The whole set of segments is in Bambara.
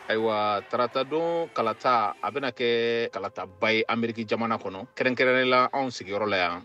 Ayiwa, taratadon kalata, a bɛna kɛ kalataba ye Ameriki jamana kɔnɔ, kɛrɛnkɛrɛnnen la anw sigiyɔrɔ la yan.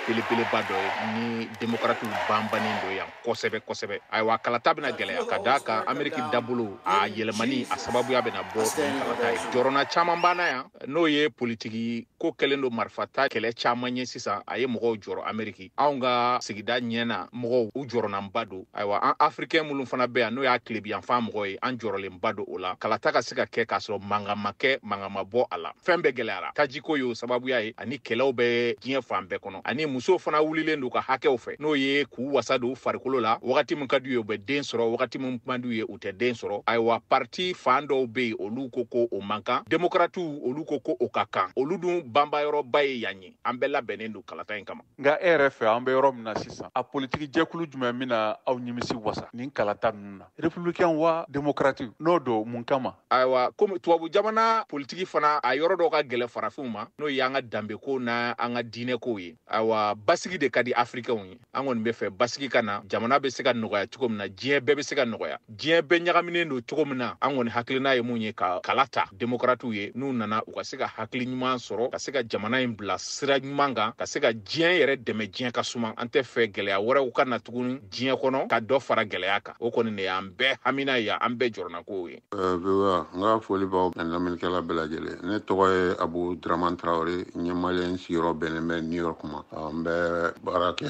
Belebeleba dɔ ye ni Demokaratiw banbannen don yan kosɛbɛ kosɛbɛ. Ayiwa, kalata bɛna gɛlɛya ka d'a kan Ameriki dabolo a yɛlɛmani a sababuya bɛna bɔ nin kalata ye. Jɔrɔna caman banna yan, n'o ye politiki ko kɛlen don marifata kɛlɛ caman ye sisan, a ye mɔgɔw jɔrɔ Ameriki. Anw ka sigida ɲɛna mɔgɔw, u jɔrɔnanba don. Ayiwa, an Africain minnu fana bɛ yan, n'o y'a tilebiyanfan mɔgɔ ye, an jɔrɔlenba don o la. Kalata ka se ka kɛ k'a sɔrɔ mankan ma kɛ, mankan ma bɔ a la. Fɛn bɛɛ gɛlɛyara, tajiko y'o sababuya ye, ani kɛlɛw bɛ diɲɛ fan bɛɛ kɔnɔ, ani musow fana wulilen don ka hakɛw fɛ, n'o ye k'u wasa don u farikolo la. Wagati min ka d'u ye, u bɛ den sɔrɔ, wagati min man d'u ye, u tɛ den sɔrɔ. Ayiwa, parti fan dɔw bɛ yen, olu ko ko o man kan. Démocrates, olu ko ko o ka kan. Olu dun banbayɔrɔba ye yan ye. An bɛɛ labɛnnen don kalata in kama. Nka e yɛrɛ fɛ, an bɛ yɔrɔ min na sisan, a politiki jɛkulu jumɛn bɛna aw nimisi wasa nin kalata ninnu na? Républicain wa démocrate? N'o don, mun kama? Ayiwa, komi tubabu jamana politiki fana, a yɔrɔ dɔw ka gɛlɛ farafinw ma, n'o y'an ka danbeko n'an ka diinɛkow ye. Ayiwa, basigi de ka di Africainw ye. An kɔni bɛ fɛ basigi ka na, jamana bɛ se ka nɔgɔya cogo min na, diɲɛ bɛɛ bɛ se ka nɔgɔya, diɲɛ bɛɛ ɲagaminen don cogo min na. An kɔni hakilina ye mun ye? Ka kala ta Démocratew ye, n'u nana, u ka se ka hakili ɲuman sɔrɔ, ka se ka jamana in bila sira ɲuman kan, ka se ka diɲɛ yɛrɛ dɛmɛ, diɲɛ ka suma. An tɛ fɛ gɛlɛya wɛrɛw ka na tuguni diɲɛ kɔnɔ ka dɔ fara gɛlɛya kan. O kɔni de y'an bɛɛ hamina ye, an bɛɛ jɔrɔnako ye. VOA, n ka foli b'aw lamɛnnikɛla bɛɛ lajɛlen. Ne tɔgɔ ye Abu Dramane Traoré, n ye Malien, sigiyɔrɔ bɛnnen bɛ New York ma. N bɛ baara kɛ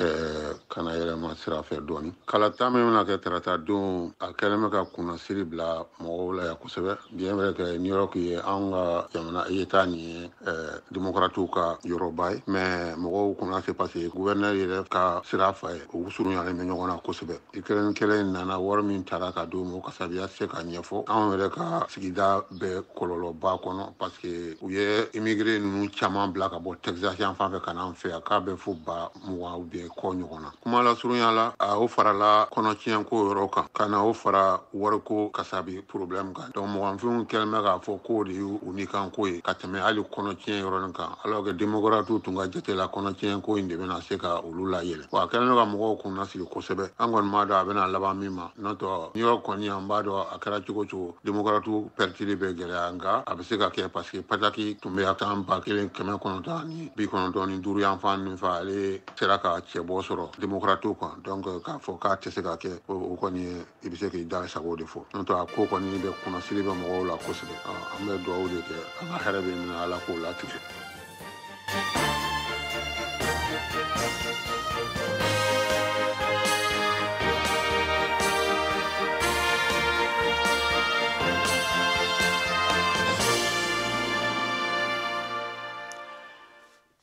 kana yɛlɛma sira fɛ dɔɔni. Kalata min bɛna kɛ tarata don, a kɛlen bɛ ka kunnasiri bila mɔgɔw la yan kosɛbɛ. Bien vrai que New York ye anw ka jamana État nin ye démocratew ka yɔrɔba ye, mais mɔgɔw kunna se parce que gouverneur yɛrɛ ka sira fɛ, u surunyalen bɛ ɲɔgɔn na kosɛbɛ. Ukraine kɛlɛ in nana, wari min taara ka d'u ma, o kasabiya tɛ se ka ɲɛfɔ. Anw yɛrɛ ka sigida bɛ kɔlɔlɔba kɔnɔ parce que u ye immigré ninnu caman bila ka bɔ Texas yan fan fɛ ka n'an fɛ yan, k'a bɛ fo 20 000 ou bien kɔ ɲɔgɔn na. Kuma lasurunya la, a o farala kɔnɔtiɲɛ ko yɔrɔ kan, ka na o fara wariko kasabi problème kan. Donc mɔgɔnfinw kɛlen bɛ k'a fɔ k'o de y'u nikan ko ye ka tɛmɛ hali kɔnɔtiɲɛ yɔrɔnin kan, alors que démocrates tun ka jate la, kɔnɔtiɲɛ ko in de bɛna se ka olu layɛlɛ. Wa a kɛlen bɛ ka mɔgɔw kunna sigi kosɛbɛ. An kɔni b'a dɔn a bɛna laban min ma. N'o tɛ, New York kɔni, an b'a dɔn a kɛra cogo cogo, démocrates pɛrɛtili bɛ gɛlɛya, nka a bɛ se ka kɛ parce que Pataki tun bɛ san 1995 yan fan min fɛ, ale sera ka cɛbɔ sɔrɔ démocrates kan. Donc k'a fɔ k'a tɛ se ka kɛ, o kɔni ye i bɛ se k'i da sago de fɔ. N'o tɛ, a ko kɔni bɛ kunnasiri bɛ mɔgɔw la kosɛbɛ. An bɛ dugawu de kɛ, an ka hɛrɛ bɛ min na, Ala k'o latigɛ.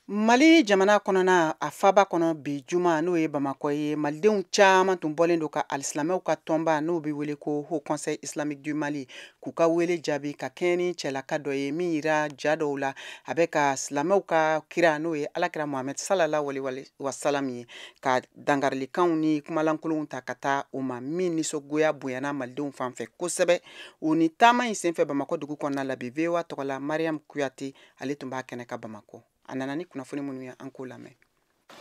Mali jamana kɔnɔna, a faba kɔnɔ, bi juma, n'o ye Bamakɔ ye, malidenw caman tun bɔlen don ka alisilamɛw ka tɔnba, n'o bɛ wele ko Haut Conseil Islamique du Mali, k'u ka wele jaabi ka kɛɲɛ ni cɛlaka dɔ ye min yira ja dɔw la, a bɛ ka silamɛw ka kira, n'o ye Alakira Muhamɛd sallallahu alaihi wa sallam ye, ka dangarilikanw ni kumalankolonw ta ka taa o ma, min nisɔngoya bonyana malidenw fan fɛ kosɛbɛ. O ni taama in senfɛ Bamakɔ dugu kɔnɔna la bi, VOA tɔgɔ la, Mariam Kuyate, ale tun b'a kɛnɛ ka Bamakɔ. A nana ni kunnafoni minnu ye, an k'o lamɛn.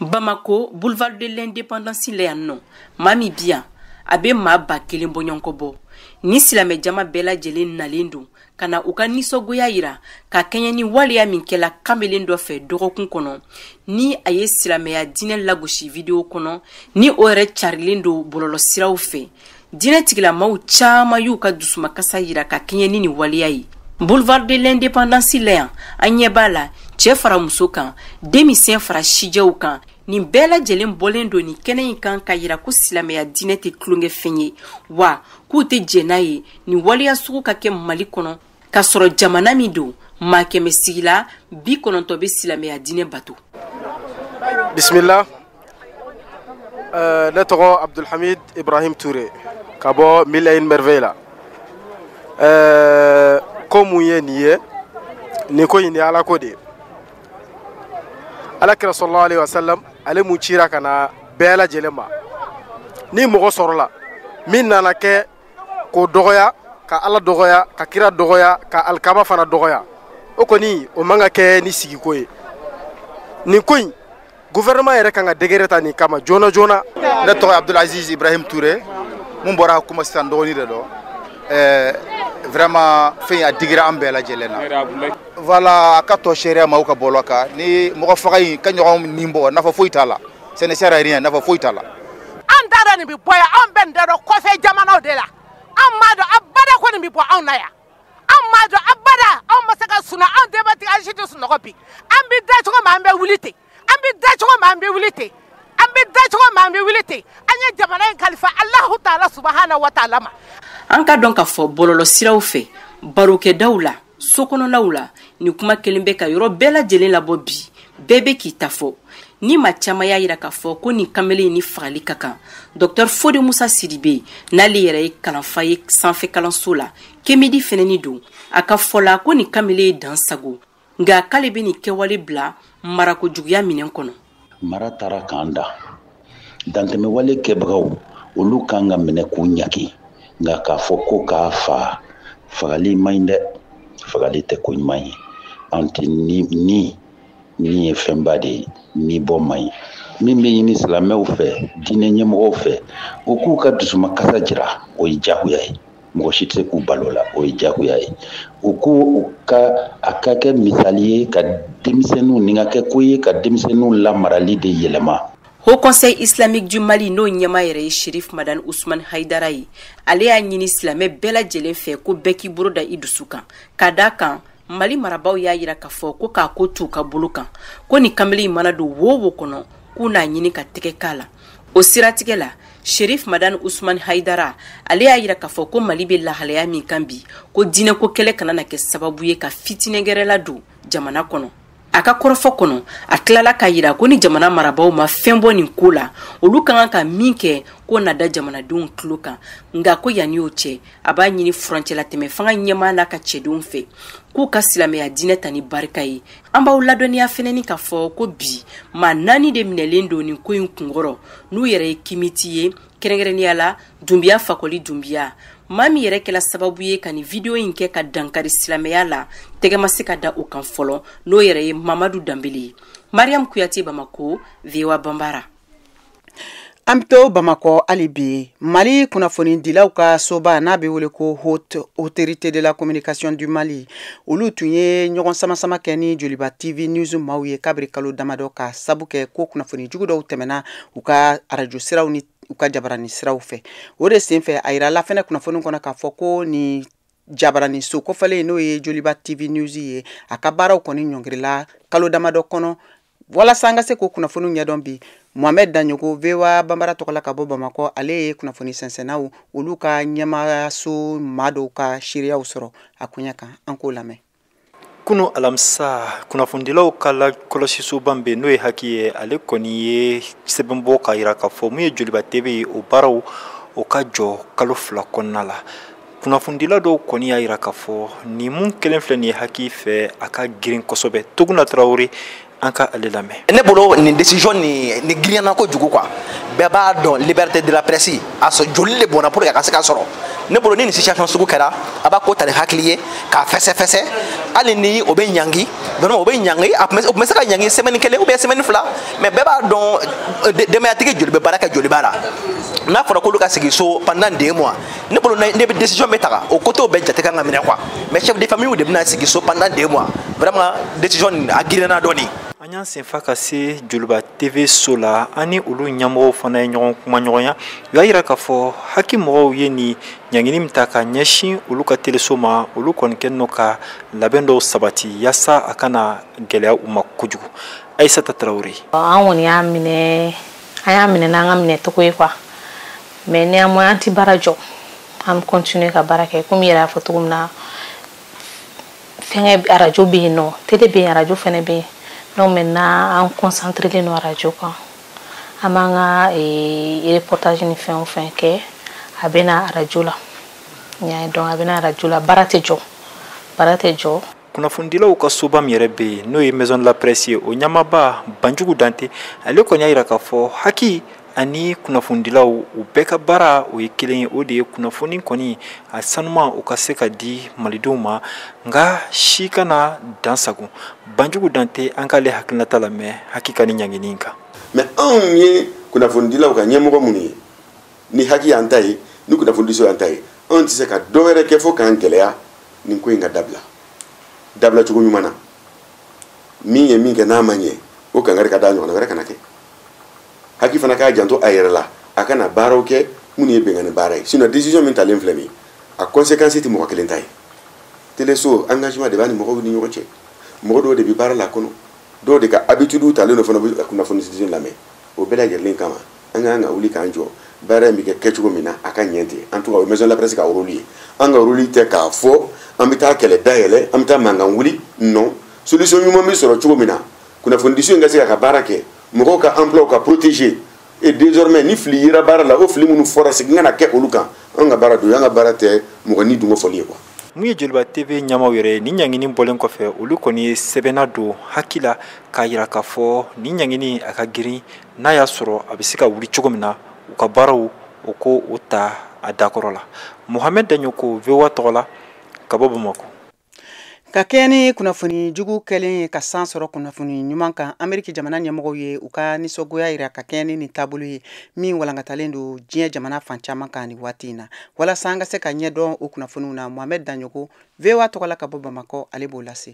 Bamako, boulevard de l'Indépendance la yan nɔ, maa min bi yan, a bɛ maa 1000 bɔɲɔgɔnko bɔ. Ni silamɛ jama bɛɛ lajɛlen nalen don ka na u ka nisɔngoya yira ka kɛɲɛ ni waleya min kɛla kamalen dɔ fɛ dɔgɔkun kɔnɔ, ni a ye silamɛya diinɛ lagosi video kɔnɔ, ni o yɛrɛ carilen don bɔlɔlɔsiraw fɛ. Diinɛ tigilamaw caman y'u ka dusumakasa yira ka kɛɲɛ ni nin waleya ye. Boulevard de l'Indépendance la yan, an ɲɛ b'a la, cɛ fara muso kan, denmisɛn fara sijɛw kan, nin bɛɛ lajɛlen bɔlen don nin kɛnɛ in kan ka yira ko silamɛya diinɛ tɛ tulonkɛfɛn ye, wa k'u tɛ jɛn n'a ye nin waleya sugu ka kɛ Mali kɔnɔ, k'a sɔrɔ jamana min don, maa kɛmɛ sigila 90 bɛ silamɛya diinɛ bato. Bisimila, ne tɔgɔ Abdulhamid Ibrahim Touré ka bɔ Mille et une merveille la. Ko mun ye nin ye? Nin ko in ye Ala ko de ye. Ala kira sallallahu alaihi wasallam, ale mun cira ka na bɛɛ lajɛlen ma, ni mɔgɔ sɔrɔla min nana kɛ k'o dɔgɔya, ka Ala dɔgɔya, ka kira dɔgɔya, ka alikaba fana dɔgɔya, o kɔni o man ka kɛ ni sigiko ye. Nin ko in, gouvernement yɛrɛ kan ka degré ta nin kama joona joona. Ne tɔgɔ ye Abdulaziz Ibrahim Touré. Mun bɔra kuma sisan dɔgɔnin de dɔn. Vraiment fɛn a digira an bɛɛ lajɛlen na. Voilà, a ka tɔ seereya maaw ka bɔlɔ kan ni mɔgɔ faga in ka ɲɔgɔn nin bɔ, nafa foyi t'a la. Ce ne sert à rien, nafa foyi t'a la. An t'a dɔn nin bɛ bɔ yan, anw bɛ nin dɔn kɔfɛ jamanaw de la. An m'a dɔn abada ko nin bɛ bɔ anw na yan. An m'a dɔn abada, anw ma se ka sunɔgɔ, anw denbatigi an si tɛ sunɔgɔ bi. An bɛ da cogo min an bɛ wuli ten. An bɛ da cogo min an bɛ wuli ten. An bɛ da cogo min an bɛ wuli ten. An ye jamana in kalifa Alahu taala subahana wa taala ma. An ka dɔn k'a fɔ bɔlɔlɔsiraw fɛ, barokɛdaw la, sokɔnɔnaw la, nin kuma kelen bɛ ka yɔrɔ bɛɛ lajɛlen labɔ bi, bɛɛ bɛ k'i ta fɔ. Ni maa caman y'a yira k'a fɔ ko nin kamalen ni fagali ka kan. Dr Fode Musa Sidibe, n'ale yɛrɛ ye kalanfa ye sanfɛ kalanso la, Kemidi fɛnɛni don, a ka fɔ la ko nin kamalen ye dan sago, nka k'ale bɛ nin kɛwale bila marako juguya minɛn kɔnɔ. Mara taara k'an da. Dantɛmɛwale kɛbagaw, olu kan ka minɛ k'u ɲaki. Nka k'a fɔ ko k'a fa, fagali man ɲi dɛ. Fagali tɛ ko ɲuman ye. An tɛ ni ni ye fɛnba de ye, ni bɔ man ɲi. Min bɛ ɲini silamɛw fɛ, diinɛ ɲɛmɔgɔw fɛ, u k'u ka dusumakasa jira, o ye diyagoya ye. Mɔgɔ si tɛ se k'u balo la, o ye diyagoya ye. U ko u ka a ka kɛ misali ye ka denmisɛnninw, nin ka kɛ ko ye ka denmisɛnninw lamarali de yɛlɛma. Haut Conseil islamique du Mali n'o ɲɛmaa yɛrɛ ye Sherif Madani Ousmane Haidara ye, ale y'a ɲini silamɛ bɛɛ lajɛlen fɛ ko bɛɛ k'i bolo da i dusu kan, ka d'a kan Mali marabaaw y'a yira k'a fɔ ko k'a ko t'u ka bolo kan, ko nin kamalen in mana don wo wo kɔnɔ k'u n'a ɲini ka tɛgɛ k'a la. O siratigɛ la, Sherif Madani Ousmane Haidara ale y'a yira k'a fɔ ko Mali bɛ lahalaya min kan bi, ko diinɛko kɛlɛ kana na kɛ sababu ye ka fitinɛ gɛrɛ ladon jamana kɔnɔ. A ka kɔrɔfɔ kɔnɔ, a tilala k'a yira ko ni jamana marabaaw ma fɛn bɔ nin ko la, olu ka kan ka min kɛ k'o na da jamanadenw tulo kan. Nka ko yanni o cɛ, a b'a ɲini furancɛlatɛmɛ fanga ɲɛmaa n'a ka cɛdenw fɛ k'u ka silamɛya diinɛ ta ni barika ye. An b'aw ladɔnniya fɛnɛni k'a fɔ ko bi maa 4 de minɛlen don nin ko in kunkɔrɔ, n'u yɛrɛ ye kimiti ye, kɛrɛnkɛrɛnnenya la Dunbiya Fakɔli Dunbiya. Maa min yɛrɛ kɛla sababu ye ka nin video in kɛ ka dankari silamɛya la, tɛgɛ ma se ka da o kan fɔlɔ, n'o yɛrɛ ye Mamadu Danbele ye. Mariam Kuyate, Bamako, VOA Bambara. An bɛ to Bamakɔ hali bi. Mali kunnafonidilaw ka soba n'a bɛ wele ko Haute Autorité de la Communication du Mali, olu tun ye ɲɔgɔn sama-sama kɛ ni Joliba TV News maaw ye kabiri kalo damadɔ, ka sabu kɛ ko kunnafoni jugu dɔw tɛmɛna u ka arajo siraw ni u ka jabarani siraw fɛ. O de senfɛ, a yirala fɛnɛ kunnafoni kɔnɔ k'a fɔ ko ni jabarani so kɔfɛlen, n'o ye Joliba TV News ye, a ka baaraw kɔni ɲɔngirila kalo damadɔ kɔnɔ. Walasa an ka se k'o kunnafoniw ɲɛdɔn bi, Mohamed Daɲogo, VOA Bambara tɔgɔ la ka bɔ Bamakɔ, ale ye kunnafoni sɛnsɛnnaw olu ka ɲɛmaayaso maa dɔw ka seereyaw sɔrɔ a koɲɛ kan. An k'o lamɛn. Kunu alamisa, kunnafonidilaw ka lakɔlɔsisoba bɛ, n'o ye HAC ye, ale kɔni ye sɛbɛn bɔ k'a yira k'a fɔ mun ye Joliba TV ye, o baaraw o ka jɔ kalo 2 kɔnɔna la. Kunnafonidila dɔw kɔni y'a yira k'a fɔ nin mun kelen filɛ nin ye HAC fɛ, a ka girin kosɛbɛ. Toguna Tarawele, an ka ale lamɛn. Ne bolo, nin décision nin girinyana kojugu quoi. Bɛɛ b'a dɔn, liberté de la presse, a sɔrɔ joli de bɔnna pour que a ka se ka sɔrɔ. Ne bolo, ni nin situation sugu kɛra, a b'a ko ta ni hakili ye k'a fɛsɛ fɛsɛ. Hali ni o bɛ ɲangi, vraiment o bɛ ɲangi, a tun bɛ, o tun bɛ se ka ɲangi semaine 1 ou bien semaine 2, mais bɛɛ b'a dɔn, denbayatigi joli bɛ baara kɛ Joliba la. N'a fɔra k'olu ka sigi so pendant 2 mois, ne bolo, ne bɛ décision bɛ taga o côté bɛɛ jate kan ka minɛ quoi. Mais chef de famille de bɛna sigi so pendant 2 mois, vraiment décision a girinna dɔɔni. An y'an senfa ka se Joliba TV so la, an ni olu ɲɛmɔgɔw fana ye ɲɔgɔn kumaɲɔgɔnya. U y'a yira k'a fɔ HAC mɔgɔw ye nin ɲangini min ta ka ɲɛsin olu ka teleso ma, olu kɔni kɛlen don ka labɛn dɔw sabati yaasa a kana gɛlɛya u ma kojugu. Ayisata Tarawele. An kɔni y'a minɛ, an y'a minɛ n'an ka minɛcogo ye quoi. Mais néanmoins, an ti baara jɔ, an bɛ continuer ka baara kɛ. Komi i yɛrɛ y'a fɔ cogo min na, fɛnkɛ arajo bɛ yen nɔ, télé bɛ yen, arajo fɛnɛ bɛ yen. Donc maintenant, an concentré len don arajo kan. An b'an ka reportage ni fɛn o fɛn kɛ, a bɛ na arajo la. N y'a ye, donc a bɛ na arajo la, baara tɛ jɔ, baara tɛ jɔ. Kunnafonidilaw ka soba min yɛrɛ bɛ yen, n'o ye Maison de la Presse ye, o ɲɛmaaba Banjugu Dante, ale kɔni y'a yira k'a fɔ HAC ani kunnafonidilaw, u bɛɛ ka baara o ye kelen ye, o de ye kunnafoni kɔni a sanuman o ka se ka di malidenw ma, nka si kana dan sago. Banjugu Dante, an k'ale hakilinata lamɛn HAC ka ni ɲangini kan. Mais anw ye kunnafonidilaw ka ɲɛmɔgɔ minnu ye, ni HAC y'an ta ye. Ni kunnafonidiso y'an ta ye, anw tɛ se ka dɔ wɛrɛ kɛ fo k'an gɛlɛya nin ko in ka dabila. Dabila cogo ɲuman na, min ye min kɛ n'a ma ɲɛ, o kangari ka da ɲɔgɔnna wɛrɛ kana kɛ. HAC fana k'a janto a yɛrɛ la, a kana baaraw kɛ minnu ye bɛnkanni baara ye. Sinon décision min talen filɛ nin ye, a conséquence tɛ mɔgɔ kelen ta ye. Teleso engagement de b'a ni mɔgɔw ni ɲɔgɔn cɛ. Mɔgɔ dɔw de bɛ baara la kɔnɔ, dɔw de ka habitude talen don fana bɛ kunnafoni lamɛn. O bɛɛ lajɛlen kama, an ka kan ka wuli k'an jɔ baara in bɛ kɛ kɛcogo min na, a ka ɲɛ ten. En tout cas, o ye maison de la presse ka rôle ye. An ka rôle tɛ k'a fɔ an bɛ taa kɛlɛ dayɛlɛ, an bɛ taa mankan wuli, non. Solution ɲuman bɛ sɔrɔ cogo min na, kunnafonidiso in ka se k'a ka baara kɛ, mɔgɔw ka emploi ka protéger. Et désormais, ni fili yera baara la, o fili minnu fɔra, segin kana kɛ olu kan. An ka baara don, an ka baara tɛ mɔgɔ ni dungɔ fɔli ye quoi. Mun ye Joliba TV ɲɛmaw yɛrɛ ye, ni ɲangini bɔlen kɔfɛ, olu kɔni ye sɛbɛnna don HAC la k'a yira k'a fɔ ni ɲangini a ka girin, n'a y'a sɔrɔ a bɛ se ka wuli cogo min na, u ka baaraw o ko o ta a dakɔrɔ la. Mohamed Dagnoko, VOA tɔgɔ la, ka bɔ Bamakɔ. Ka kɛɲɛ ni kunnafoni jugu kɛlen ka san sɔrɔ kunnafoni ɲuman kan, Ameriki jamana ɲɛmɔgɔw ye u ka nisɔngoya yira ka kɛɲɛ ni nin taabolo ye min walankatalen don diɲɛ jamana fan caman kan nin waati in na. Walasa an ka se ka ɲɛdɔn o kunnafoniw na, Mohamed Dagnoko, VOA tɔgɔ la ka bɔ Bamakɔ, ale b'o lase.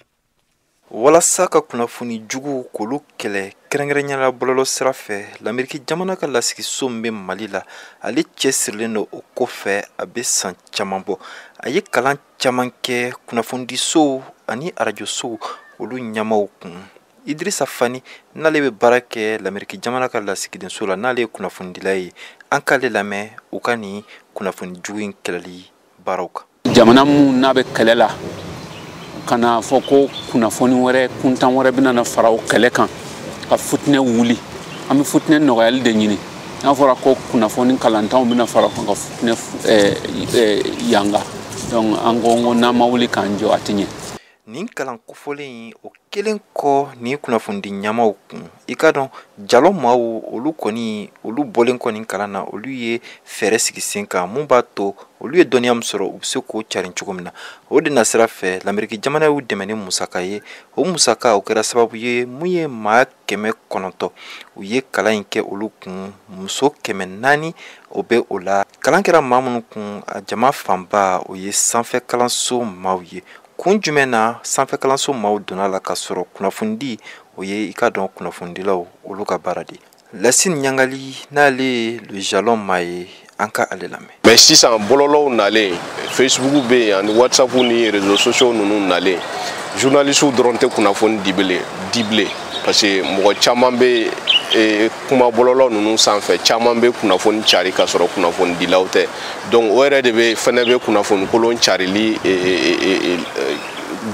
Walasa ka kunnafoni jugu k'olu kɛlɛ kɛrɛnkɛrɛnnenya la bɔlɔlɔ sira fɛ, l'Amérique jamana ka lasigiso min bɛ Mali la, ale cɛsirilen don o ko fɛ a bɛ san caman bɔ. A ye kalan caman kɛ kunnafonidisow ani arajosow olu ɲɛmaaw kun. Idrissa Fani, n'ale bɛ baara kɛ l'Amérique jamana ka lasigidenso la, n'ale ye kunnafonidila ye, an k'ale lamɛn u ka nin kunnafoni jugu in kɛlɛli baaraw kan. Jamana mun n'a bɛ kɛlɛ la, kana fɔ ko kunnafoni wɛrɛ kuntan wɛrɛ bɛna na fara o kɛlɛ kan ka futinɛ wuli. An bɛ futinɛ nɔgɔyali de ɲini. N'a fɔra ko kunnafoni kalantanw bɛna fara o kan ka futinɛ yanga, donc an ko n'an ma wuli k'an jɔ, a tɛ ɲɛ. Nin kalan kofɔlen in, o kelen kɔ nin kunnafonidi ɲɛmaw kun, i ka dɔn jalɔ maaw olu kɔni, olu bɔlen kɔ nin kalan na, olu ye fɛɛrɛ sigi sen kan mun b'a to olu ye dɔnniya min sɔrɔ, u bɛ se k'o carin cogo min na. O de nasira fɛ, l'Amérique jamana y'u dɛmɛ ni musaka ye. O musaka o kɛra sababu ye mun ye maa 900 u ye kalan in kɛ olu kun, muso 400 o bɛ o la. Kalan kɛra maa minnu kun, a jama fanba o ye sanfɛ kalanso maaw ye. Kun jumɛn na sanfɛ kalanso maaw donna la ka sɔrɔ kunnafonidi o ye i ka dɔn kunnafonidilaw olu ka baara de? Lasine Ɲangali, n'ale ye le jalon maa ye, an ka ale lamɛn. Mais sisan bɔlɔlɔw nalen, Facebook bɛ yen ani WhatsApp ni réseaux sociaux ninnu nalen, journalistes dɔrɔn tɛ kunnafoni di bilen di bilen, parce que mɔgɔ caman bɛ kuma bɔlɔlɔ ninnu sanfɛ, caman bɛ kunnafoni cari ka sɔrɔ kunnafonidilaw tɛ. Donc o yɛrɛ de bɛ fɛnɛ bɛ kunnafoni kolon carili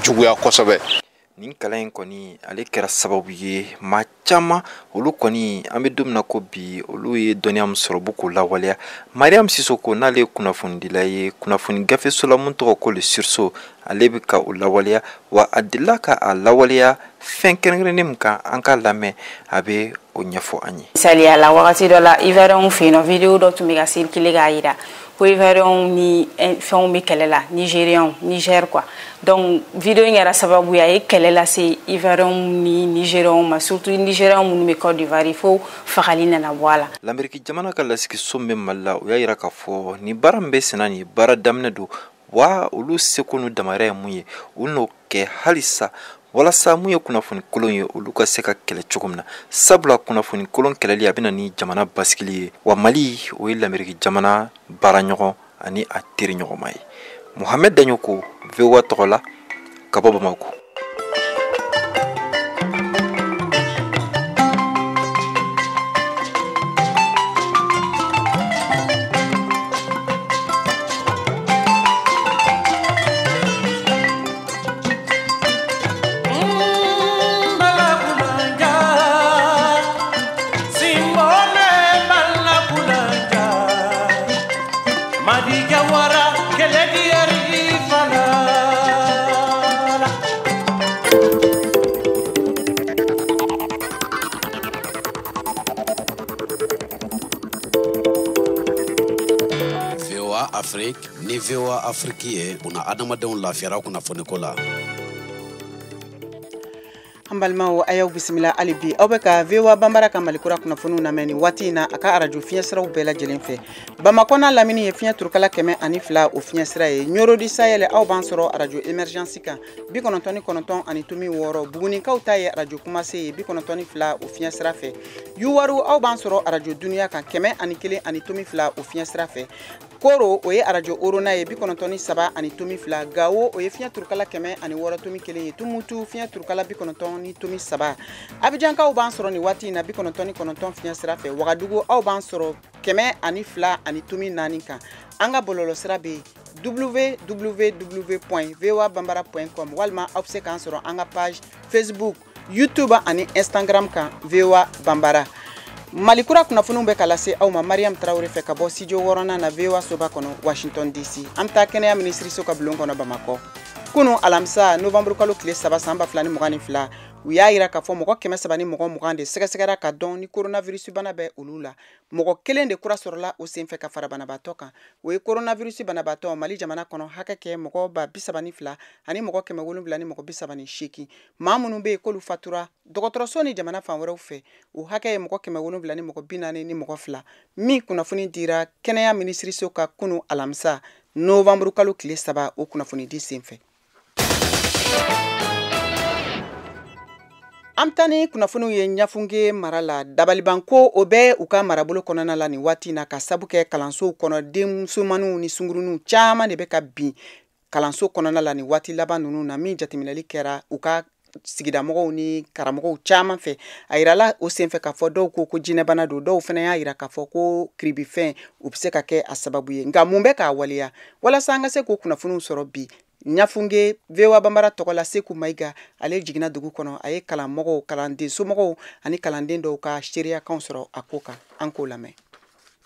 juguya kosɛbɛ. Nin kalan in kɔni, ale kɛra sababu ye maa caman olu kɔni, an bɛ don min na ko bi, olu ye dɔnniya min sɔrɔ, u k'o lawaleya. Mariam Sisoko, n'ale ye kunnafonidila ye kunnafoni gafeso la mun tɔgɔ ko Le Sursaut, ale bɛ ka o lawaleya, wa a delila ka a lawaleya fɛn kɛrɛnkɛrɛnnen min kan, an k'a lamɛn, a bɛ o ɲɛfɔ an ye. Misaliya la, wagati dɔ la, Ivoiriyɛnw fɛ yen nɔ, vidéo dɔ tun bɛ ka circuler k'a yira ko Ivoiriyɛnw ni fɛnw bɛ kɛlɛ la, Nigériens, Niger quoi. Donc vidéo in kɛra sababu ye a ye kɛlɛ lase Ivoiriyɛnw ni Nigériens ma, surtout Nigériens minnu bɛ Côte d'Ivoire, fo fagali nana bɔ a la. L'Amérique jamana ka lasigiso min bɛ Mali la, o y'a yira k'a fɔ nin baara min bɛ senna, nin baara daminɛ don, wa olu seko n'u damayira ye mun ye, u n'o kɛ halisa walasa mun ye kunnafoni kolon ye, olu ka se ka kɛlɛ cogo min na. Sabula kunnafoni kolon kɛlɛli a bɛ na ni jamana basigili ye, wa Mali o ye l'Amérique jamana baaraɲɔgɔn ani a teri ɲɔgɔnma ye. Mohamed Dagnoko, VOA tɔgɔ la, ka bɔ Bamakɔ. Afrique ni VOA Afrique ye, buna adamadenw lafiyara kunnafoniko la. An An balimaw, a y'aw bisimila hali bi. Aw bɛ ka VOA Banbara ka Malikura kunnafoniw lamɛn nin waati in na a ka arajo fiɲɛsiraw bɛɛ lajɛlen fɛ. Bamakɔ n'a lamini ye fiɲɛ turukala 102 o fiɲɛsira ye. Ɲorodi Sahel, aw b'an sɔrɔ arajo Emergence kan 99.6. Bugunikaw ta ye arajo Kumase ye 92 o fiɲɛsira fɛ. Yuwaru, aw b'an sɔrɔ arajo Duniya kan 101.2 o fiɲɛsira fɛ. Koro, o ye arajo Orona ye 93.2. Gawo, o ye fiɲɛ turukala 106.1 ye. Tumutu, fiɲɛ turukala 90.3. Abijankaw b'an sɔrɔ nin waati in na 99 fiɲɛ sira fɛ. Wagadugu, aw b'an sɔrɔ 102.4 kan. An ka bɔlɔlɔsira bɛ yen www.voabambara.com, walima aw bɛ se k'an sɔrɔ an ka page Facebook, YouTube ani Instagram kan VOA Bambara. Malikura kunnafoniw bɛ ka lase aw ma Mariam Tarawele fɛ ka bɔ studio 6nan na VOA soba kɔnɔ, Washington DC. An bɛ taa kɛnɛya minisiriso ka bulon kɔnɔ Bamakɔ. Kunu alamisa, novembre kalo tile 3, san 2022, u y'a yira k'a fɔ mɔgɔ 320 de sɛgɛsɛgɛra ka dɔn ni coronavirus bana bɛ olu la. Mɔgɔ kelen de kura sɔrɔla o senfɛ ka fara banabaatɔ kan. O ye coronavirus banabaatɔ Mali jamana kɔnɔ hakɛ kɛ mɔgɔ 32 000 ani mɔgɔ 738. Maa minnu bɛ yen k'olu fatura dɔgɔtɔrɔso ni jamana fan wɛrɛw fɛ, o hakɛ ye mɔgɔ 742. Min kunnafoni dira kɛnɛya minisiriso ka kunu alamisa, novembre kalo tile 3, o kunnafoni di senfɛ. An bɛ taa ni kunnafoniw ye Ɲafunke mara la. Dabalibanko o bɛ u ka marabolo kɔnɔna la nin waati in na, ka sabu kɛ kalansow kɔnɔ, denmusomaninw ni sunkuruninw caman de bɛ ka bin kalanso kɔnɔna la nin waati laban ninnu na. Min jateminɛli kɛra u ka sigidamɔgɔw ni karamɔgɔw caman fɛ, a yirala o senfɛ k'a fɔ dɔw ko ko jinɛbana don, dɔw fana y'a yira k'a fɔ ko kiribifɛn u bɛ se ka kɛ a sababu ye. Nka mun bɛ k'a waleya? Walasa an ka se k'o kunnafoniw sɔrɔ bi, Ɲafunke VOA Banbara tɔgɔ la, Seku Mayiga ale jiginna dugu kɔnɔ. A ye kalanmɔgɔw, kalanden somɔgɔw ani kalanden dɔw ka seereyakanw sɔrɔ a ko kan. An k'o lamɛn.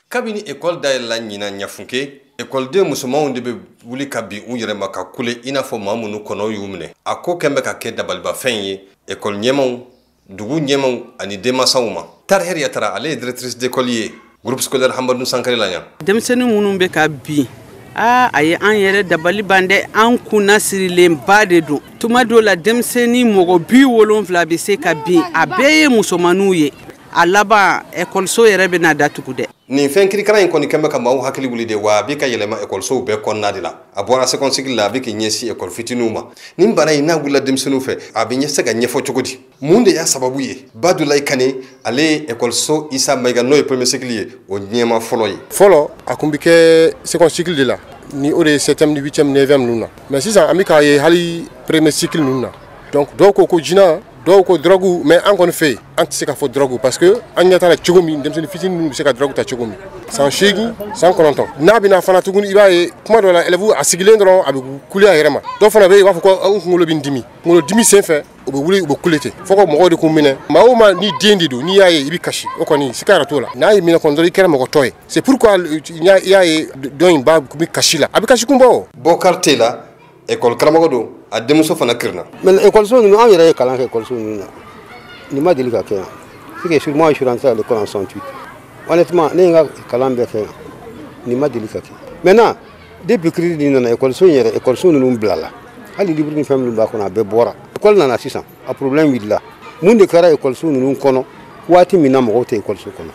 Kabini ekɔli dayɛlɛla ɲinan Ɲafunke, ekɔliden musomanw de bɛ wuli ka bin u yɛrɛ ma ka kule i n'a fɔ maa minnu kɔnɔw y'u minɛ. A ko kɛn bɛ ka kɛ dabalibafɛn ye ekɔli ɲɛmaw, dugu ɲɛmaw ani denmansaw ma. Tarihɛri Yatara, ale ye directrice d'école ye groupe scolaire Hamadu Sankare la yan. Denmisɛnnin minnu bɛ ka bin, aa, a ye an yɛrɛ dabali ban dɛ. An kunna sirilenba de don. Tuma dɔw la, denmisɛnnin mɔgɔ 70 bɛ se ka bin, a bɛɛ ye musomaninw ye. A laban, ekɔliso yɛrɛ bɛna datugu dɛ. Nin fɛn kirikara in kɔni kɛn bɛ ka maaw hakili wuli de wa, a bɛ ka yɛlɛma ekɔlisow bɛɛ kɔnɔna de la. A bɔra second cycle la, a bɛ k'i ɲɛsin ekɔli fitininw ma. Nin bana in n'a wulila denmisɛnninw fɛ, a bɛ se ka ɲɛfɔ cogo di? Mun de y'a sababu ye? Badulayi Kane, ale ye ekɔliso Isa Mayiga, n'o ye premier cycle ye, o ɲɛma fɔlɔ ye. Fɔlɔ, a kun bɛ kɛ second cycle de la, ni o de ye septième ni huitième, neuvième ninnu na. Mais sisan, an bɛ k'a ye hali premier cycle ninnu na. Donc dɔw ko ko jinɛ, dɔw ko drogue, mais an kɔni fɛ yen, an tɛ se k'a fɔ drogue, parce que an ɲɛ t'a la cogo min denmisɛnnin fitinin ninnu bɛ se ka drogue ta cogo min. San 8, san 9, n'a bɛna fana tuguni, i b'a ye kuma dɔ la, élève a sigilen dɔrɔn, a bɛ kule a yɛrɛ ma. Dɔw fana bɛ yen, u b'a fɔ ko n kunkolo bɛ n dimi. Kunkolo dimi sen fɛ, u bɛ wuli, u bɛ kule ten, fo ka mɔgɔw de k'u minɛ. Maa o maa ni den de don, n'i y'a ye i bɛ kasi, o kɔni siga yɛrɛ t'o la. N'a y'i minɛ kɔni dɔrɔn, i kɛra mɔgɔ tɔ ye. C'est pourquoi i y'a ye dɔ in ba bɛ kasi la, a bɛ kasi kun bɔ o. Bɔkari Tela, ekɔli karamɔgɔ don, a denmuso fana kirinna. Mais ekɔliso ninnu, anw yɛrɛ ye kalan kɛ ekɔliso ninnu na, nin ma deli ka kɛ yan. C'est que moi, je suis rentré à l'école en 68. Honnêtement, ne ye n ka kalan bɛɛ kɛ yan, nin ma deli ka kɛ. Maintenant, depuis crise nin nana, ekɔliso in yɛrɛ, ekɔliso ninnu bilala, hali livre ni fɛn minnu b'a kɔnɔ, a bɛɛ bɔra. Ekɔli nana sisan, a problème wulila. Mun de kɛra ekɔliso ninnu kɔnɔ waati min na mɔgɔw tɛ ekɔliso kɔnɔ?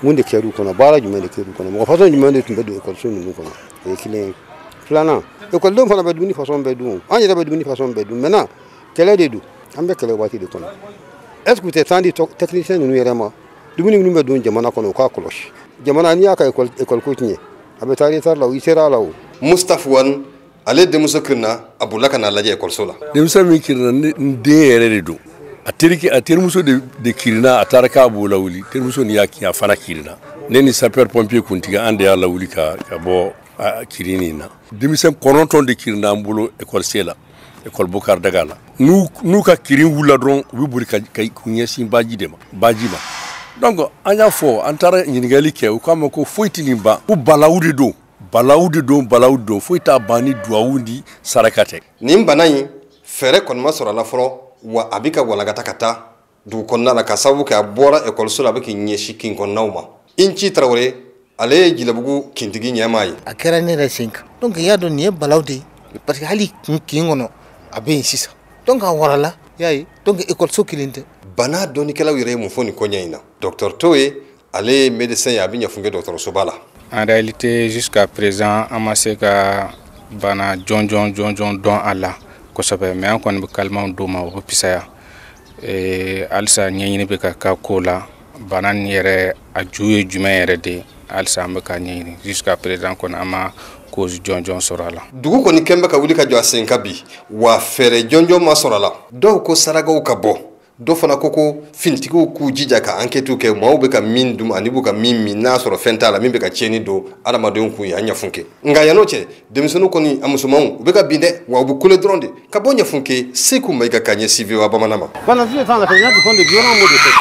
Mun de kɛr'u kɔnɔ? Baara jumɛn de kɛr'u kɔnɔ? Mɔgɔ façon jumɛn de tun bɛ don ekɔliso ninnu kɔnɔ? O ye kelen ye. Filanan, ekɔlidenw fana bɛ dumuni façon bɛɛ dun, an yɛrɛ bɛ dumuni façon bɛɛ dun. Maintenant, kɛlɛ de don, an bɛ kɛlɛ waati de kɔnɔ. Est ce que u tɛ temps di technicien ninnu yɛrɛ ma, dumuni minnu bɛ don jamana kɔnɔ, u k'a kɔlɔsi? Jamana, n'i y'a ka ekɔli ko tiɲɛ, a bɛ taa retard la o, i sera a la o. Mustapha Wane, ale denmuso kirinna, a bolila ka n'a lajɛ ekɔliso la. Denmisɛn min kirinna, n den yɛrɛ de don. A terikɛ, a terimuso de kirinna, a taara k'a b'o lawuli. Terimuso nin y'a kin, a fana kirinna. Ne ni sapeur pompier kuntigi, an de y'a lawuli ka bɔ kirin in na. Denmisɛn 9 de kirinna an bolo ekɔliso la, ekɔli Bokar Daga la. N'u ka kirin wulila dɔrɔn, u bɛ boli ka k'u ɲɛsin baji de ma, baji ma. Donc an y'a fɔ, an taara ɲininkali kɛ, u k'a ma ko foyi tɛ nin ban, ko balawu de don, balawu de don, balawu de don, foyi t'a ban ni duwawu ni saraka tɛ. Nin bana in fɛɛrɛ kɔni ma sɔrɔ a la fɔlɔ, wa a bɛ ka walankata ka taa dugu kɔnɔna la, ka sababu kɛ a bɔra ekɔliso la, a bɛ k'i ɲɛsin kin kɔnɔnaw ma. Inci Tarawele, ale ye Jilɛbugu kintigi ɲɛmaa ye. A kɛra ne yɛrɛ sen kan. Donc i y'a dɔn nin ye balawu de ye, parce que hali kin kɔnɔ a bɛ yen sisan. Donc a warala. I y'a ye, donc ekɔliso kelen tɛ. Bana dɔnnikɛlaw yɛrɛ ye mun fɔ nin koɲɛ in na? Docteur Toye, ale ye médecin ye, a bɛ Ɲafunke dɔgɔtɔrɔsoba la. En réalité, jusqu'à présent, an ma se ka bana jɔnjɔn jɔnjɔn dɔn a la kosɛbɛ, mais an kɔni bɛ kalimaw d'o ma, o bɛ fisaya. Halisa ɲɛɲini bɛ ka kɛ ko la, bana nin yɛrɛ a ju ye jumɛn yɛrɛ de ye, halisa an bɛ ka ɲɛɲini. Jusqu'à présent kɔni, an ma cause jɔnjɔn sɔrɔ a la. Dugu kɔni kɛn bɛ ka wuli ka jɔ a sen kan bi, wa fɛɛrɛ jɔnjɔn ma sɔrɔ a la. Dɔw ko sarakaw ka bɔ, dɔ fana ko finitigiw k'u jija ka enquête kɛ, maaw bɛ ka min dun ani b'u ka min min, n'a sɔrɔ fɛn t'a la min bɛ ka tiɲɛni don adamadenw kun yan Ɲafunke. Nka yan'o cɛ, denmisɛnninw kɔni, a musomanw, u bɛ ka bin dɛ, wa u bɛ kule dɔrɔn de. Ka bɔ Ɲafunke, Seku Mayiga ka ɲɛsin VOA bamanan ma. Pendant tout le temps, la présidente font des violents maux de tête.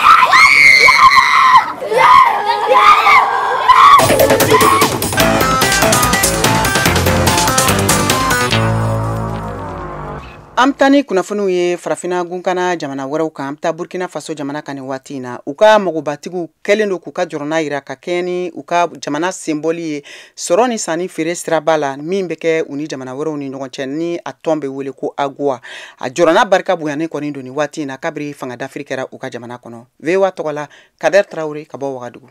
An bɛ taa ni kunnafoniw ye farafinna gunkana jamana wɛrɛw kan. An bɛ taa Burkina Faso jamana kan nin waati in na. U ka magobatigiw kɛlen don k'u ka jɔrɔna yira ka kɛɲɛ ni u ka jamana senbɔli ye sɔrɔ ni sanni feere siraba la min bɛ kɛ u ni jamana wɛrɛw ni ɲɔgɔn cɛ, ni a tɔn bɛ wele ko AGOA. A jɔrɔna barika bonyanen kɔni don nin waati in na kabiri fanga dafiri kɛra u ka jamana kɔnɔ. VOA tɔgɔ la, Kader Traoré ka bɔ Wagadugu.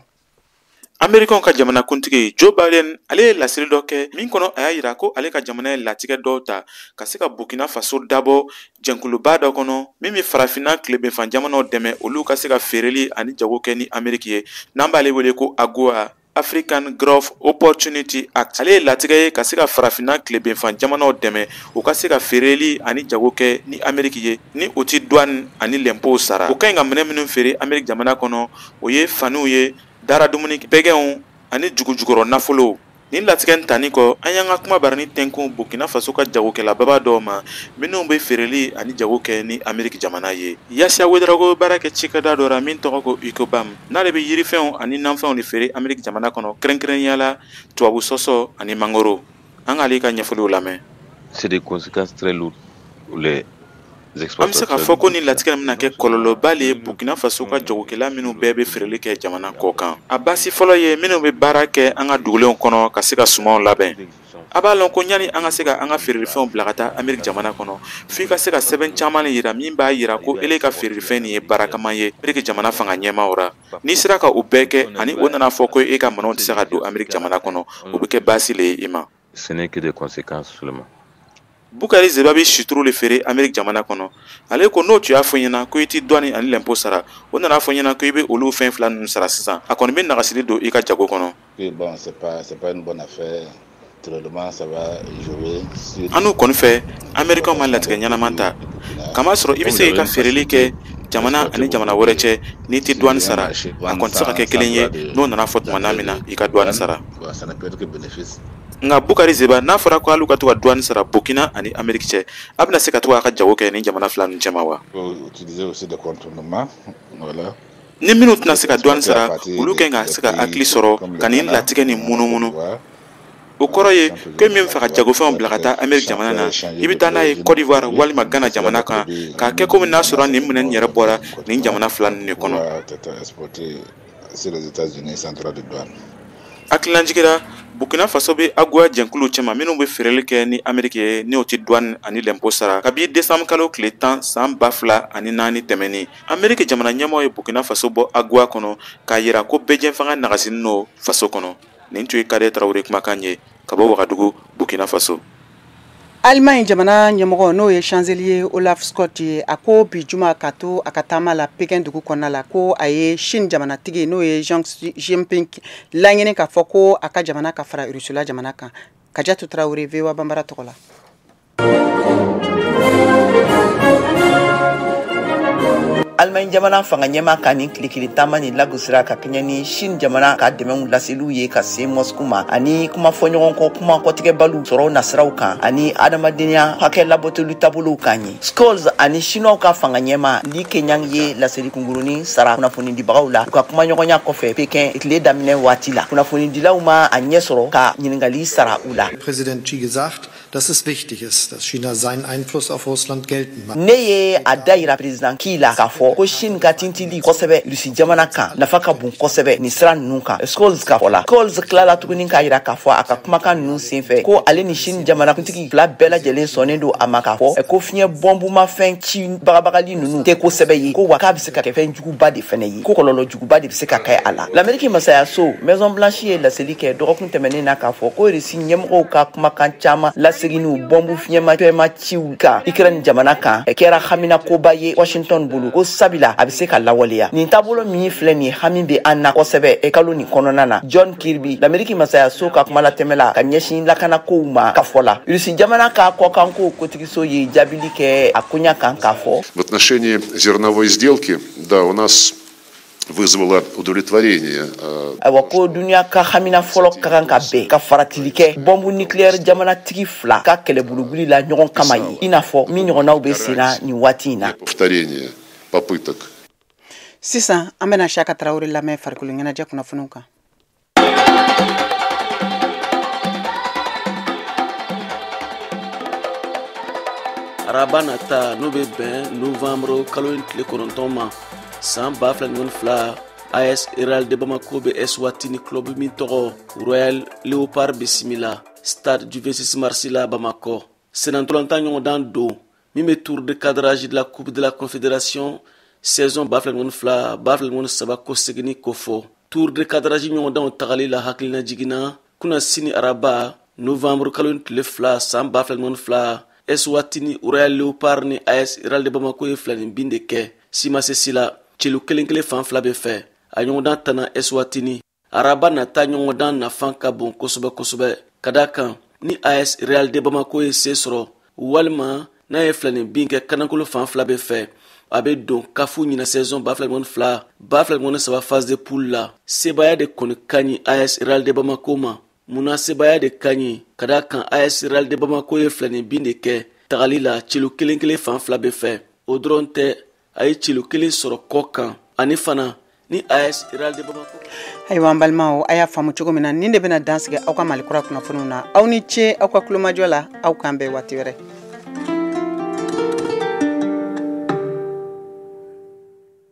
Amerikaw ka jamanakuntigi Joe Biden, ale ye laseli dɔ kɛ min kɔnɔ, a y'a yira ko ale ka jamana ye latigɛ dɔw ta ka se ka Burkina Faso dabɔ jɛnkuluba dɔ kɔnɔ min bɛ farafinna tilebenfan jamanaw dɛmɛ olu ka se ka feereli ani jago kɛ ni Ameriki ye, n'an b'ale wele ko AGOA, African Growth Opportunity Act. Ale ye latigɛ ye ka se ka farafinna tilebenfan jamanaw dɛmɛ u ka se ka feereli ani jago kɛ ni Ameriki ye, ni o ti douane ani lɛnpow sara. O ka ɲi ka minɛn minnu feere Ameriki jamana kɔnɔ, o ye faniw ye, dara dumuni, bɛgɛnw ani jugujukɔrɔ nafolow. Nin latigɛ in tani kɔ, an y'an ka kuma barani tɛnkun Burkina Faso ka jagokɛlababa dɔw ma minnu bɛ feereli ani jago kɛ ni Ameriki jamana ye. Yasia Ouedraogo bɛ baara kɛ cikɛda dɔ la min tɔgɔ ko Ecobam, n'ale bɛ yirifɛnw ani nanfɛnw de feere Ameriki jamana kɔnɔ, kɛrɛnkɛrɛnnenya la tubabu sɔsɔ ani mangoro. An k'ale ka ɲɛfɔliw lamɛn. C'est des conséquences très lourdes pour les An bɛ se k'a fɔ ko nin latigɛ bɛna kɛ kɔlɔlɔba le ye Burkina Faso ka jagokɛla minnu bɛɛ bɛ feereli kɛ jamana kɔ kan. A baasi fɔlɔ ye minnu bɛ baara kɛ an ka dugulenw kɔnɔ ka se ka sumanw labɛn. A b'a lɔn ko ɲani an ka se ka an ka feerelifɛnw bila ka taa Ameriki jamana kɔnɔ, f'i ka se ka sɛbɛn caman le yira min b'a yira ko ele ka feerelifɛn nin ye baarakama ye Ameriki jamana fanga ɲɛmaaw ra. N'i sera ka o bɛɛ kɛ ani o nana fɔ ko e ka minɛnw tɛ se ka don Ameriki jamana kɔnɔ, o bɛ kɛ baasi le ye i ma. Ce n'est que des conséquences seulement. Bukari Zeba bɛ situru le feere Ameriki jamana kɔnɔ. Ale ko n'o tun y'a fɔ ɲɛna ko i ti douane ani lɛnpo sara, o nana fɔ ɲɛna ko i bɛ olu fɛn fila ninnu sara sisan, a kɔni bɛ nagasili don i ka jago kɔnɔ. Bon, c'est pas une bonne affaire. Naturellement, ça va jouer sur. An n'u kɔni fɛ, Amerikaw ma latigɛ ɲɛnama ta. Kamasɔrɔ i bɛ se k'i ka feereli kɛ jamana ani jamana wɛrɛ cɛ n'i tɛ douane sara, a kɔni tɛ se ka kɛ kelen ye n'o nana fɔ tuma min na i ka douane sara. Nka Bukari Zeba, n'a fɔra ko hali ka to ka douane sara Burkina ani Ameriki cɛ, a bɛna se ka to k'a ka jago kɛ ni jamana fila ninnu cɛma wa? Ni minnu tɛna se ka douane sara, olu kɛ ka se ka hakili sɔrɔ ka nin latigɛ nin munumunu. O kɔrɔ ye ko min fɛ ka jagofɛnw bila ka taa Ameriki jamana na, i bɛ taa n'a ye Côte d'Ivoire walima Ghana jamana kan, k'a kɛ komi n'a sɔrɔ nin minɛn yɛrɛ bɔra nin jamana fila ninnu de kɔnɔ. Hakililajiginna, Burkina Faso bɛ AGOA jɛnkulu cɛma minnu bɛ feereli kɛ ni Ameriki ye n'o tɛ douane ani lɛnpo sara. Kabi décembre kalo tile 10 san 2004 tɛmɛnen, Ameriki jamana ɲɛmaaw ye Burkina Faso bɔ AGOA kɔnɔ k'a yira ko bɛɛjɛfanga nagasinin don faso kɔnɔ. Nin tun ye Kader Traoré kumakan ye ka bɔ Wagadugu, Burkina Faso. Allemagne jamana ɲɛmɔgɔ, n'o ye chancelier Olaf Scholz ye, a ko bi juma ka to a ka taama la Pekin dugu kɔnɔna la, ko a ye Chine jamanatigi, n'o ye Xi Jinping, laɲini k'a fɔ ko a ka jamana ka fara Russie jamana kan. Kajatu Traoré, VOA Bambara tɔgɔ la. Allemagne jamana fanga ɲɛmaa ka nin tile kelen taama nin lagosira ka kɛɲɛ ni Chine jamana ka dɛmɛw laseliw ye ka se Moscou ma, ani kuma fɔɲɔgɔn kɔ, kuma kɔtigɛbaliw sɔrɔ nasiraw kan, ani adamadenya hakɛ labɔtoli taabolow kan ye. Scholz ani Chinois ka fanga ɲɛmaa Li Keqiang ye laseli kunkurunin sara kunnafonidibagaw la u ka kumaɲɔgɔnya kɔfɛ Pekin tile daminɛ waati la. Kunnafonidilaw ma a ɲɛ sɔrɔ ka ɲininkali sara u la. Président Xi gesagt, dass es wichtig ist, dass China seinen Einfluss auf Russland geltend macht. Ne ye a da yira président Xi la k'a fɔ ko Chine ka tintili kosɛbɛ Rusi jamana kan nafa ka bon kosɛbɛ nin sira ninnu kan. Scholz ka fɔ la, Scholz tilala tuguni k'a yira k'a fɔ a ka kumakan ninnu senfɛ ko ale ni Chine jamanakuntigi fila bɛɛ lajɛlen sɔnnen don a ma k'a fɔ ko fiɲɛ bɔnbumafɛn ci bagabagali ninnu tɛ kosɛbɛ ye, ko wa k'a bɛ se ka kɛ fɛn juguba de fɛnɛ ye, ko kɔlɔlɔ juguba de bɛ se ka kɛ a la. L'Amérique masayaso Maison Blanche ye laseli kɛ dɔgɔkun tɛmɛnen na k'a fɔ ko Rusi ɲɛmɔgɔw ka kumakan caman laseginniw bɔnbu fiɲɛmafɛnma ciw kan Ukraine jamana kan kɛra haminakoba ye Washington bolo, ko sabila a bɛ se ka lawaleya. Nin taabolo min filɛ nin hami bɛ an na kosɛbɛ kalo nin kɔnɔna na. John Kirby, l'Amérique masayaso ka kumalatɛmɛ la ka ɲɛsin lakanakow ma ka fɔ la, Rusi jamana ka kɔkanko kotigiso ye jaabili kɛ a koɲa kan k'a fɔ. В отношении зерновой сделки, да, у нас вызвало удовлетворение. Ayiwa, ko duniya ka hamina fɔlɔ ka kan ka bɛn ka faratili kɛ bɔnbu nucléaire jamanatigi fila ka kɛlɛbolobili la ɲɔgɔn kama ye, i n'a fɔ min ɲɔgɔnnaw bɛ sen na nin waati in na. Повторение попыток. Sisan an bɛna Siaka Traoré lamɛn farikolo ɲɛnajɛ kunnafoniw kan. Araba nata n'o bɛ bɛn novembre kalo in tile 9 ma san 2022, AS Real de Bamako bɛ Eswatini club min tɔgɔ Royal Leopard bisimila stade du 26 mars la Bamakɔ. Senantolantan ɲɔgɔndan don min bɛ tour de cadrage de la Coupe de la Confédération saison 2022-2023 kɔseginni kofɔ. Tour de cadrage ɲɔgɔndanw tagali la hakilina jiginna kunna sini araba novembre kalo in tile 2 san 2022, Eswatini Royal Leopard ni AS Real de Bamako ye 2-0 de kɛ si ma se si la. Celu kelen kelen fan fila bɛ fɛ a ɲɔgɔndan tana Eswatini. Araba nata ɲɔgɔndan nafa ka bon kosɛbɛ kosɛbɛ, ka da kan ni AS Real de Bamako ye se sɔrɔ walima n'a ye 2-0 kɛ kanankolo fan fila bɛ fɛ, a bɛ don kafu ɲina saison 2022-2023 phase de poule la. Sebaya de kɔni ka ɲi AS Real de Bamako ma. Munna sebaya de ka ɲi? Ka da kan AS Real de Bamako ye 2-0 de kɛ tagali la celu kelen kelen fan fila bɛ fɛ. O dɔrɔn tɛ, a ye celu kelen sɔrɔ kɔ kan ani fana ni AS Real de Bamako. Ayiwa an balimaw, a y'a faamu cogo min na nin de bɛna dansigi aw ka Mali Kura kunnafoniw na. Aw ni ce aw ka kulomajɔ la, aw k'an bɛn waati wɛrɛ.